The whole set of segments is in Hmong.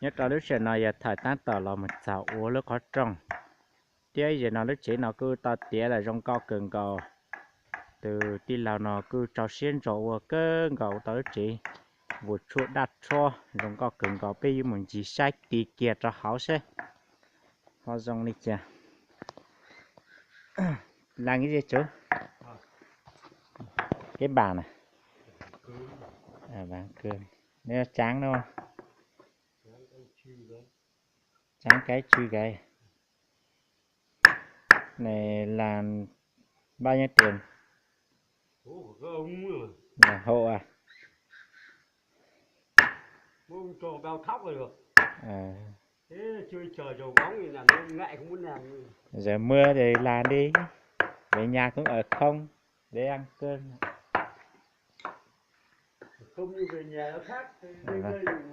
Nyob rau lub sij hawm no yog thaum tab tom los mus txog ua lub qhov rooj, thiab ib zaug no lub tsev no kuj tau tiav lawm zoo nkauj kawg nkaus. Tus tij laug no kuj rau siab ntso ua kawg nkaus tau lub tsev vus tshuaj daj rhuab zoo nkauj kawg nkaus. Peb yuav mus ncig saib tig kiag rau hauv seb ho zoo li cas. Làm cái gì chú? Cái bàn à? Bàn cơm. Nếu trắng đúng không? Trắng cái chữ cái. Này làm bao nhiêu tiền? Là hộ à? Ờ. Giờ mưa thì làm đi. Về nhà cũng ở không. Để ăn cơm.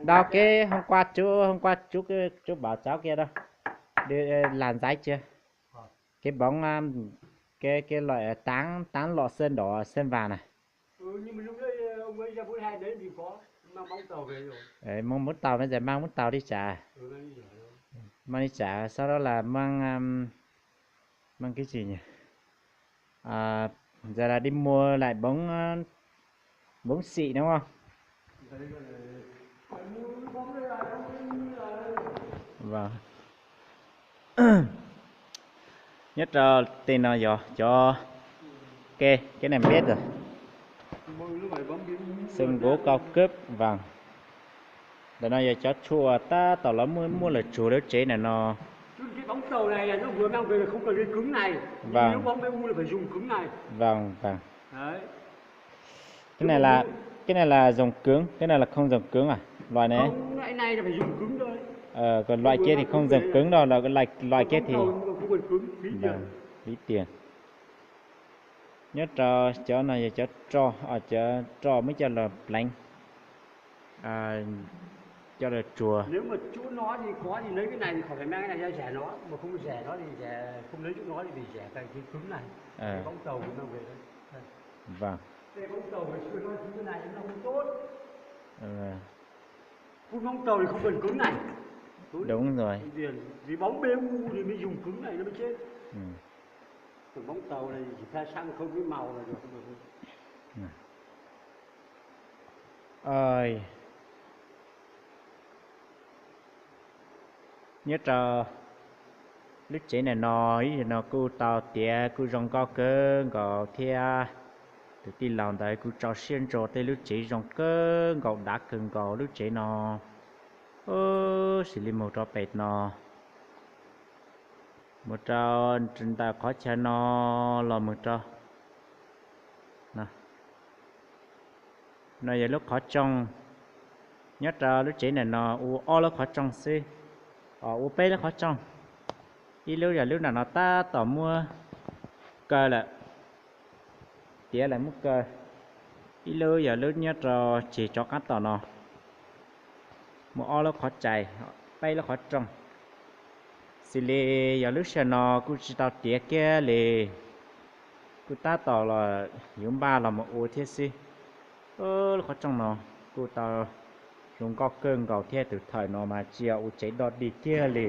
Đâu cái hôm qua chú, hôm qua chú, chú bảo cháu kia đâu. Đi, ờ, làm giấy chưa? Cái bóng, à, cái, cái loại, à, tám, tám lọ sơn đỏ, sơn vàng này. Ờ, mang bún tàu, bây giờ mang bún tàu đi trả. Mang đi trả, sau đó là mang, à, mang cái gì nhỉ? À, giờ là đi mua lại bóng, à, bóng xịn đúng không? Vâng. Nyob rau tej no yog cov, cái, cái này biết rồi. Sơn gỗ cao cấp, vâng. Ntawm no yog cov tshuaj tab tom los muab, muab lawv tsuag lub tsev ntawm no. Vâng. Vâng, vâng. Cái này là, cái này là dùng cứng, cái này là không dùng cứng à? Loại này. Ờ, còn loại kia thì không dùng cứng đâu, loại, loại, loại kia thì. Vâng, phí tiền. Nyob rau cov no yog cov roj, cov roj muab coj los pleev, coj los tsuag. Vâng. Đúng rồi. Ơi. Nyob rau lub tsev ntawm no, ib zaug no kuj tau tiav kuj zoo nkauj kawg nkaus thiab. Tus tij laug ntawd kuj tso siab ntso tej lub tsev zoo kawg nkaus, dav kawg nkaus lub tsev no. Xws li mus rau pem no, mus rau ntawm qhov chaw no los mus rau no yog lub qhov rooj. Nyob rau lub tsev ntawm no ua ob lub qhov rooj xwb, ua peb lub qhov rooj. Ib lub yog lub ntawm no tab tom muab kaw lawm, tiav lawm muab kaw. Ib lub yog lub nyob rau ceg rov qab tom no, muaj ob lub qhov rais, peb lub qhov rooj. Xws li yog lub sij hawm no kuj tsis tau tiav kiag li, kuj tab tom los yuav npaj los mus ua thiab xwb. Lub qhov rooj no kuj tau zoo nkauj kawg nkaus thiab, tus thawm no mas tsis yog ua tsev dog dig kiag li.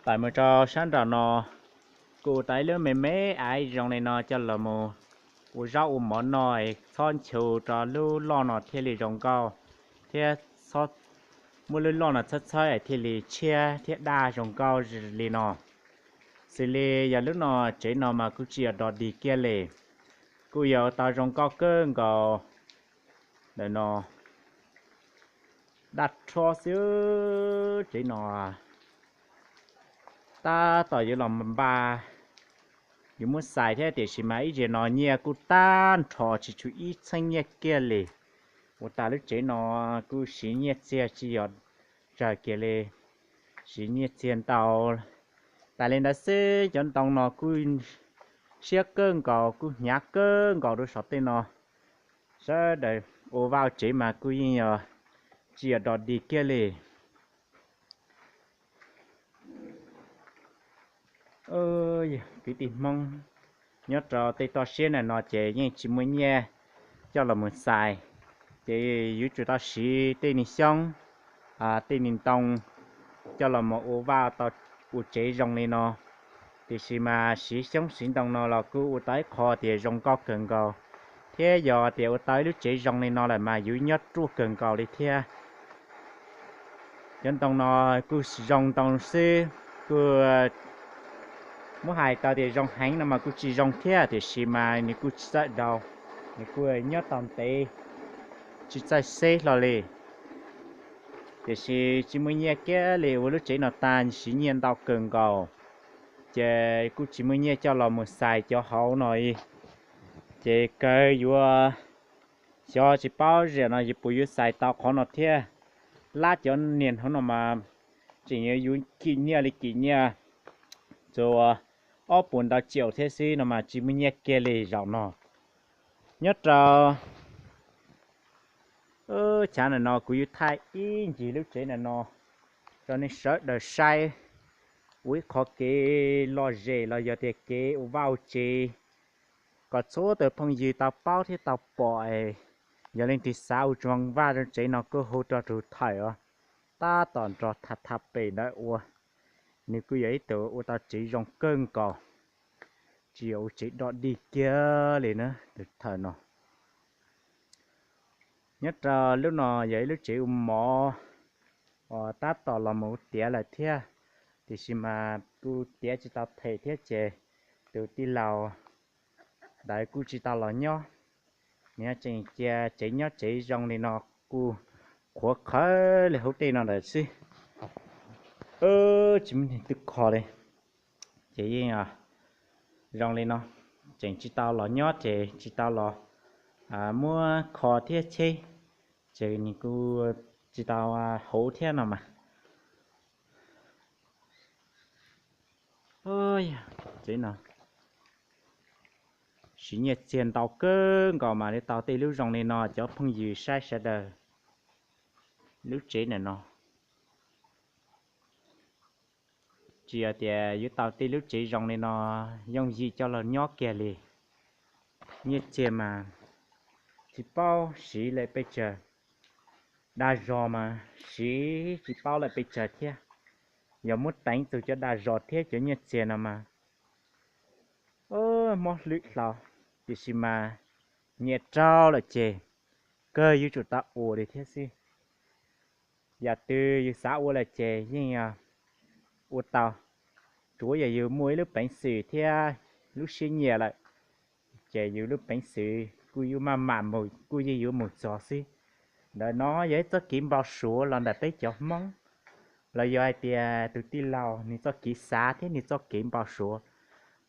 Tawm mus rau sab nraum no, kuj tau ib lub me me aiv zoo li no coj los mus ua zaub ua mov noj, txhob nchu rau lub loj no thiaj li zoo nkauj, thiab muab lub loj no txhob txhob thiaj li tshiab thiab daj zoo nkauj li no. Xws li yog lub no, tsev no mas kuj tsis yog dog dig kiag li, kuj yog tau zoo nkauj kawg nkaus. Ntawm no daj rhuab xwb, tsev no tab tom yuav los npaj yuav muab xais thiab, tiam sis mas ib zaug no nyiaj kuj tag nrho tsis tshuav ib txheeb nyiaj kiag li. Ua tas lub tsev no kuj siv nyiaj txiag tsis yog tsawg kiag li, siv nyiaj txiag ntau. Tas li ntawd xwb cov ntoo no kuj siab kawg nkaus, kuj hnyav kawg nkaus rau saum tej no. Sawv daws ua vaj tsev mas kuj yeej yog tsis yog dog dig kiag li. Kwv tij Hmoob, Nyob rau tej toj siab ntawm no ces yeej tsis muaj nyiaj coj los mus xais, ces yuav tsum tau siv tej niag xyoob, tej niag ntoo coj los mus ua vaj tau ua tsev zoo li no. Tiam sis mas siv xyoob siv ntoo no los kuj ua tau ib qho tias zoo nkauj kawg nkaus, thiab yog tias ua tau ib lub tsev zoo li no lawm mas yus nyob ruaj kawg nkaus li thiab. Cov ntoo no kuj zoo ntoo xwb, kuj muab hais tau tias zoo heev no mas kuj tsis zoo thiab, tiam sis mas nws kuj tsis txawj daus, nws kuj nyob tau ntev, tsis txawj xeb hlo li. Tiam sis tsis muaj nyiaj kiag li ua lub tsev no tag, siv nyiaj ntau kawg nkaus, ces kuj tsis muaj nyiaj coj los mus xais cov hauv no. Ces kawg yuav xyov tsis paub zaum no yuav puas yuav xais tau qhov no thiab. Lab cov niag hauv no mas tseem yuav yuav kim nyiaj li kim nyiaj, txua ob puas ntau tsiaum thiab xwb no mas tsis muaj nyiaj kiag li zaum no. Nyob rau chav ntawm no kuv yuav thaij ib ncig lub tsev ntawm no rau nej sawv daws saib, ua ib qho kev lom zem los yog tias kev ua vaj ua tsev, kom txhua tus phooj ywg tau paub thiab tau pom. Yog leej twg xav ua zoo vaj zoo tsev no kuj hu rau tus thawm os, tab tom nrog tha tha pem ntawd ua. Nws kuj yog ib tug ua tau tsev zoo kawg nkaus, tsis yog ua tsev dog dig kiag li na tus thawm no. Nyob rau lub no yog ib lub tsev ua mov uas tab tom los mus tiav lawm thiab, tiam sis mas kuj tiav tsis tau them thiab ces tus tij laug ntawd kuj tsis tau los nyob. Nws tseem cia tsev nyob tsev zoo li no kuj qhuav qhawv li hauv tej no ntawd xwb, tsis muaj neeg twg kho li. Ces yeej zoo li no, tseem tsis tau los nyob ces tsis tau los muab kho thiab cheb, ces nws kuj tsis tau hauv thiab no mas. Tsev no siv nyiaj txiag ntau kawg nkaus mas li tau tej lub zoo li no cov phooj ywg saib sawv daws. Lub tsev ntawm no tsis yog tias yuav tau tej lub tsev zoo li no yooj yim coj los nyob kiag li. Nyiaj txiag mas tsis paub siv lawm pes tsawg, dag zog mas siv tsis paub lawm pes tsawg thiab. Yog muab teev txug cov dag zog thiab cov nyiaj txiag no mas mob hlwb hlo, tiam sis mas nyiam rau lawm ces kawg yuav tsum tau ua li thiab xwb. Yam twg yus xav ua lawm ces yeej ua tau, tsuav yog yus muaj ib lub peev xwm thiab lub siab nyiam lawm, ces yus lub peev xwm kuj yuav maj mam mus, kuj yeej yuav mus txog xwb. Ntawm no yog ib txoj kev npau suav los ntawm peb cov Hmoob, los yog hais tias tus tij laug nws txoj kev xav thiab nws txoj kev npau suav,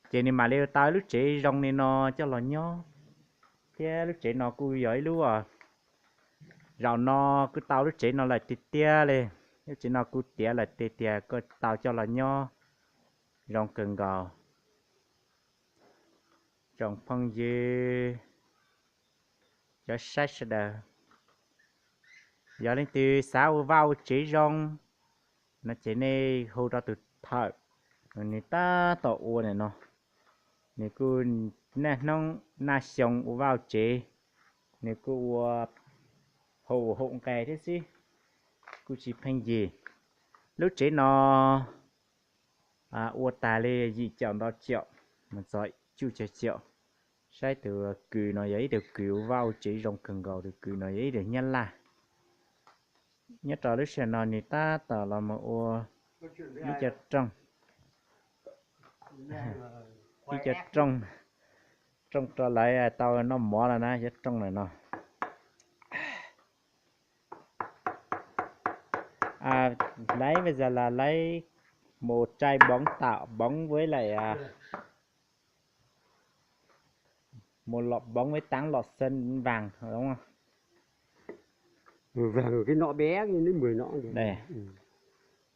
ces nws mam li tau lub tsev zoo li no coj los nyob. Thiab lub tsev no kuj yog ib lub zaum no kuj tau lub tsev no lawm tiag tiag li. Lub tsev no kuj tiav lawm tiag tiag kuj tau coj los nyob zoo kawg nkaus. Tsoom phooj ywg, cov saib sawv daws, yog leej twg xav ua vaj ua tsev zoo no ces nej hu rau tus thawm, nws tab tom ua ntawm no. Nws kuj naj hnub naj xyoo ua vaj ua tsev, nws kuj ua haum haum nqe thiab xwb, kuj tsis pheej yig. Lub tsev no ua tas li yim caum ntau caum mus txog cuj caum caum. Saib tus kws no yog ib tug kws ua vaj ua tsev zoo kawg nkaus, tus kws no yog ib tug Nyab Laj. Nyob rau lub sij hawm no nws tab tom los mus ua ib co rooj, ib co rooj, rooj rau lawv tau noj mov no na, cov rooj ntawm no. Lấy bây giờ là lấy một chai bóng tạo bóng với lại à, một lọ bóng với tám lọ sơn vàng đúng không? Vàng cái nọ bé cái nít mười nọ kìa. Đây. Ừ.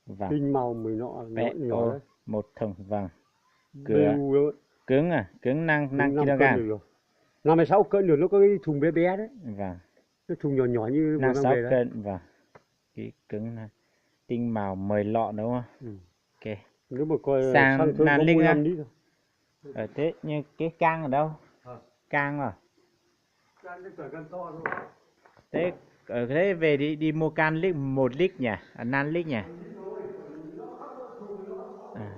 Vàng. Tinh màu mười nọ, bé, nọ, ô, đấy. Một thùng vàng. Cứng à, cứng năm, năm kg. Năm mươi sáu cân được, nó có cái thùng bé bé đấy. Vàng. Cái thùng nhỏ nhỏ như năm sáu cân, vàng. Cái cứng này. Tinh màu mười lọ đúng không? Ừ. Ok. Nếu mà coi sang năm lít á. Thế như cái căn đâu? Căn à? Thế, thế về đi, đi mua căn lít, một lít nhỉ? À, năm lít nhỉ? À.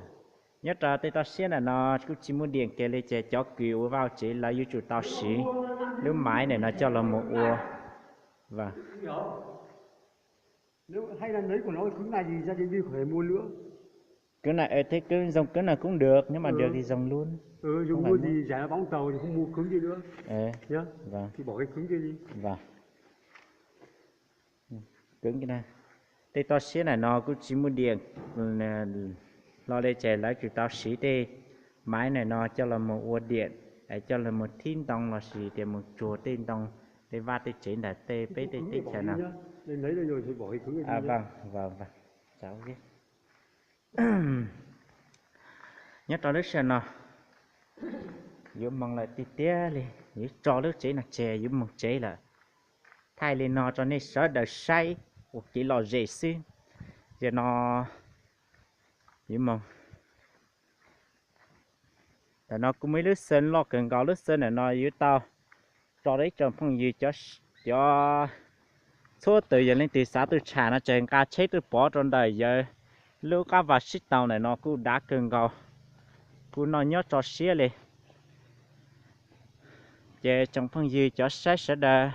Nyob rau tej toj siab ntawm no kuj tsis muaj diam kiag li ces cov kws ua vaj tsev lawv yuav tsum tau siv lub maiv ntawm no coj los mus ua. Vâng. Nếu hay là lấy của nó cứng này thì gia đình đi khỏi mua nữa. Cứng này, ờ, thế cứ dùng cứng này cũng được, nếu mà được thì dùng luôn. Ừ, dùng luôn thì rẻ bóng tàu thì không mua cứng đi nữa. Ờ, nhá. Vâng. Thì bỏ cái cứng kia đi. Vâng. Cứng cái này. Tej toj siab ntawm no kuj tsis muaj diam hlo li ces lawv tsum tau siv tej maiv ntawm no coj los mus ua diam, coj los mus thib ntoo los sis tias mus tsuag tej ntoo, tej vaj tej tsev ntawm tej peb tej teb chaws no. Vâng, vâng, vâng. Nyob rau lub sij hawm no yuav moog lawm tiag tiag li, yuav tso lub tsev no tseg yuav moog tsev lawm. Thaij li no rau nej sawv daws saib ua kev lom zem xwb. Yog no yuav moog, ntawm no kuj muaj ib lub xeev loj kawg nkaus, lub xeev ntawm no yuav tau tso rau ib tsoom phooj ywg cov, cov txhua tus yog leej twg xav tuaj tsham no ces nqa tsheb tuaj pov rau ntawm yawg lub qab vaj sib tau ntawm no kuj dav kawg nkaus, kuj noj nyob tso siab li. Ces tsoom phooj ywg cov saib sawv daws,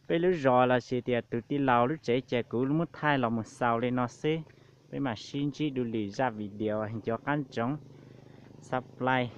peb lub zos los sis tias tus tij laug lub tsev ces kuv muab thaij los mus xaus li no xwb. Peb mam sib ntsib dua lwm zaj video nco qab ntsoov. Subscribe